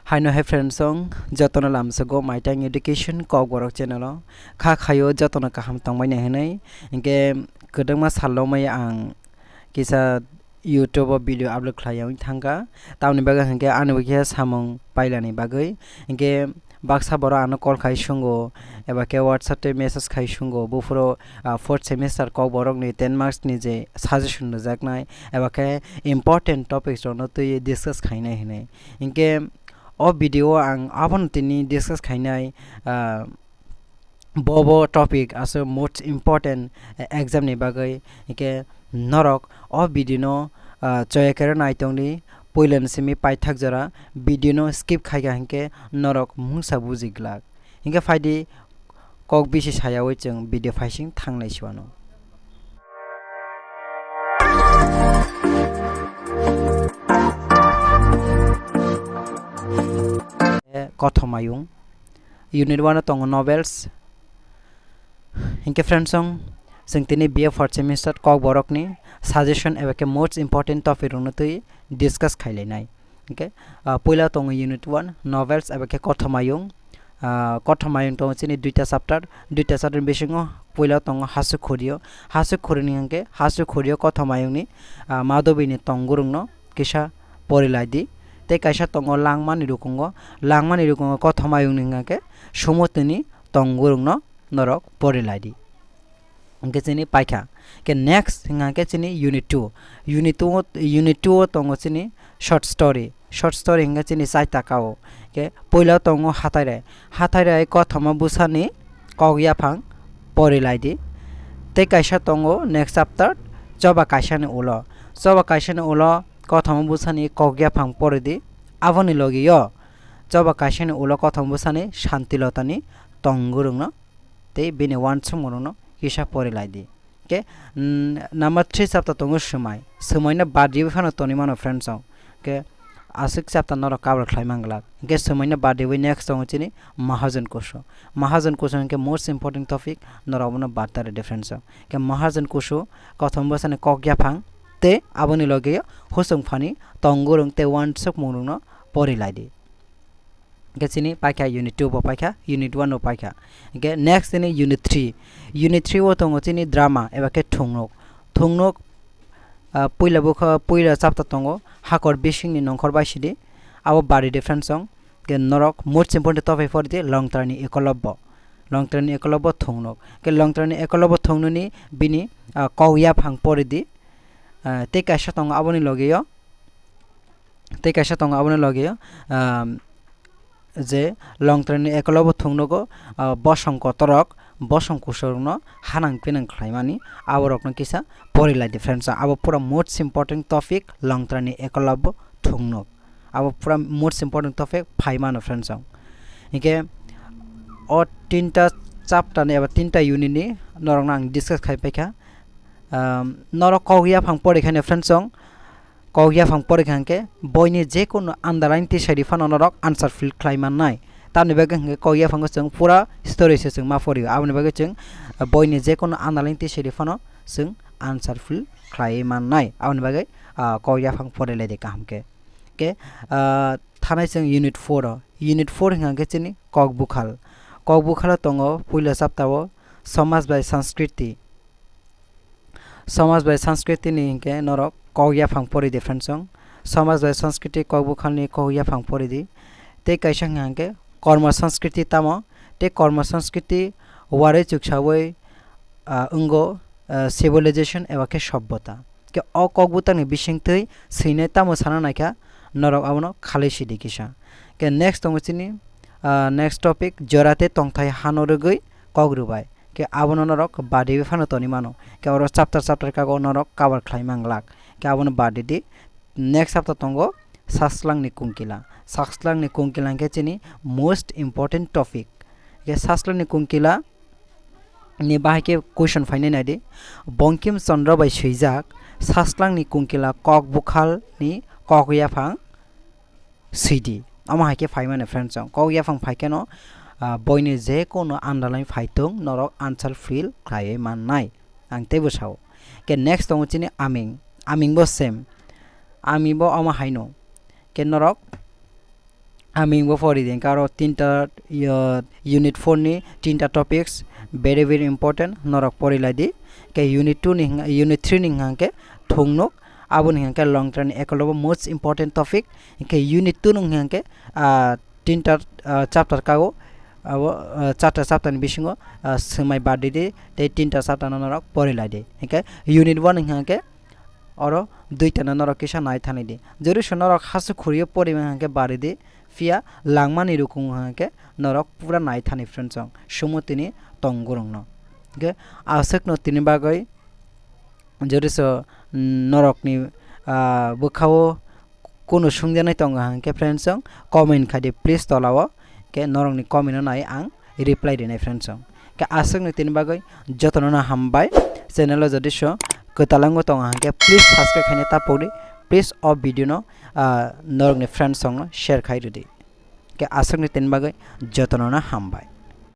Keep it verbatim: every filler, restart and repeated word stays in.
Haino hai friends song, jotono lamsogo Maitang Education Kokborok channel o. Kha khayo jotono kaham tongmani hinwi. Hinkhe kwdwkma salno mai ang kisa YouTube o video upload khlai wng thangkha. Tamoni bagwi hinkhe ani bo khe samung pailani bagwi. Hinkhe baksa borok ano call khai sungo, eba khe WhatsApp tei message khai sungo, buphuru, ah, fourth semester Kokborokni ten marks ni je suggestion rwjaknai, eba khe important topics rokno twi discuss khainai hinwi. Hinkhe o video o ang abono tini discuss khainai, ah, bobo topic aswk most important, eh, exam ni bagwi. Hinkhe norok o video no, ah, choya khe nai tongdi, puila ni simi paithak jora video no skip khaikha hinkhe norok mungsa buji glak. Hinkhe phaidi kok bisi sayawi chwng video phaising thangnai siwano. Kothomayung. Unit one o tongo novels. Hinkhe friends song, chwng tini B A fourth semester Kokborokni suggestion eba khe most important topic rokno twi discuss khailainai. Hinkhe, ah, puila tongo unit one, novels eba khe Kothomayung. Ah, Kothomayung tongo chini duita chapter, duita chapter ni bisingo puila tongo Hasuk Khuriyo. Hasuk Khuriyo ni hinkhe, Hasuk Khuriyo Kothomayungni, ah, Madhobini tongurungno kisa porilaidi. Tei kaisa tongo Langmani Rukungo, Langmani Rukungo Kothomayungni hinkhe Sumutini tongurungno norok porilaidi. Hinkhe chini paikha. Ke next hinkhe chini unit two. Unit two, unit two o tongo chini short story. Short story hinkhe chini chaita kao. Ke puila tongo Hathairai. Hathairai kothoma bwsani kok yaphang porilaidi. Tei kaisa tongo next chapter, Choba Kaisani Ulo. Choba Kaisani Ulo kothoma bwsani kok yaphang poridi. Aboni logio Choba Kaisani Ulo kothoma bwsani Santilotani tongurungno tei bini uansukmungrokno kisa porilaidi. Ke, mm, number three chapter tongo Swmai. Swmaino bad riwi phano tonwi mano friends song. Ke, aswk chapter norok cover khlai manglak. Ke Swmaino bad riwi next tongo chini Mahajon Kusu. Mahajon Kusu hinkhe most important topic, norok abono bad tare friends song. Ke Mahajon Kusu kothoma bwsani kok yaphang tei aboni loge husung phani tongurung tei uansukmungrokno porilaidi. Hinkhe chini paikha unit two bo paikha, unit one bo paikha. Hinkhe next chini unit three. Unit three o tongo chini drama eba khe thungnuk. Thungnuk, ah, puila bukha, puila chapter tongo, Hakor Bisingni Nongkhor Baisidi. Abo bari difference song. Hinkhe norok most important topic poridi Longtrani Ekolobbo. Longtrani Ekolobbo thungnuk. Hinkhe Longtrani Ekolobbo thungnukni bini, ah, kok yaphang poridi. Ah, tei kaisa tongo aboni logeo. Tei kaisa tongo aboni logi, um, je Longtrani Ekolobbo thungnogo, uh, bosong kotorok, bosong kusurokno hanang pinang khlaimani, aborokno kisa porilaidi friends. Abo pura most important topic, Longtrani Ekolobbo thungnok. Abo pura most important topic phaimano friends. Hinkhe o tinta chapter ni eba tinta unit ni norokno ang discuss khai paikha. Um, norok kok yaphang porikhani friends song, kok yaphang porikha hinkhe boini jekunu underline tisai riphano norok answer fill khlai mannai. Tamni bagwi hinkhe kok yaphango chwng pura story se chwng ma porio. Aboni bagwi chwng, uh, boini jekunu underline tisai riphano chwng answer fill khlai mannai. Aboni bagwi, uh, kok yaphang porilaidi kaham khe. Khe, uh, thanai chwng unit four o. Unit four hinkhe chini kok bukhal. Kok bukhalo tongo puila chapter o Samaj bai Sanskriti. Samaj bai Sanskriti ni hinkhe norok kok yaphang pori di friends song. Samaj bai Sanskriti kok bukhalni kok yaphang pori di. Tei kaisa hwnka hinkhe Korma Sanskriti tamo? Tei Korma Sanskriti warwi chuksawi, ah, wngo, ah, civilization eba khe sobbota. Khe o kok butangni bisingtwi swinai tamo sana naikha norok abono khalwi sidi kisa. Khe next tongo chini, ah, next topic, jora tei tongthai hano rwgwi kok rwbai. Khe abono norok badi phano toni mano. Khe oro chapter chapter kago norok cover khlai manglak. Khe abono badi di. Next chapter tongo Saslangni Kungkila. Saslangni Kungkila hinkhe chini most important topic. Khe Saslangni Kungkila ni bahai khe question phainai naidi. Bongkim Chandra bai swijak Saslangni Kungkila kok bukhalni kok yaphang swidi. Omo hai khe phai mano friends song. Kok yaphang phai kheno, ah, boini je kono underline phai tong, norok answer fill khlaiwi mannai. Ang teibo sao. Khe next tongo chini aming. Aming bo same. Aming bo omo haino. Khe norok Aming bo pori di, hingke aro tinta, yo, unit four ni tinta topics very, very important, norok pori lai di. Ke unit two ni hing-, unit three ni hingke thungnuk, abo ni hingke long term ni ekolobo most important topic. Hingke unit two ni hingke, ah, tinta, ah, chapter kago, abo, ah, chapter, chapter ni bisingo, ah, swmai badi di, tei tinta chapter no norok pori lai di. Hingke unit one ni hingke oro duita no norok kisa nai thani di. Jodi se norok hasu khuriyo pori hingke bari di, phiya langmani rukung hingke norok pura nai thani friends song. Sumo tini tong gurung no. Hingke aswk no tini bagwi jodi se norok ni, ah, bwkhao kunu sungjaknai tongo hingke friends song comment khai di please tola o. Ke norok ni comment no nai ang reply rinai friends song. Ke aswk ni tini bagwi jotono no hambai. Channel o jodi se kwtalango tongo hingke please subscribe khaina ta pokdi. Please o video no, ah, norok ni friends song no share khai ridi. Ke aswk ni tini bagwi jotono no hambai.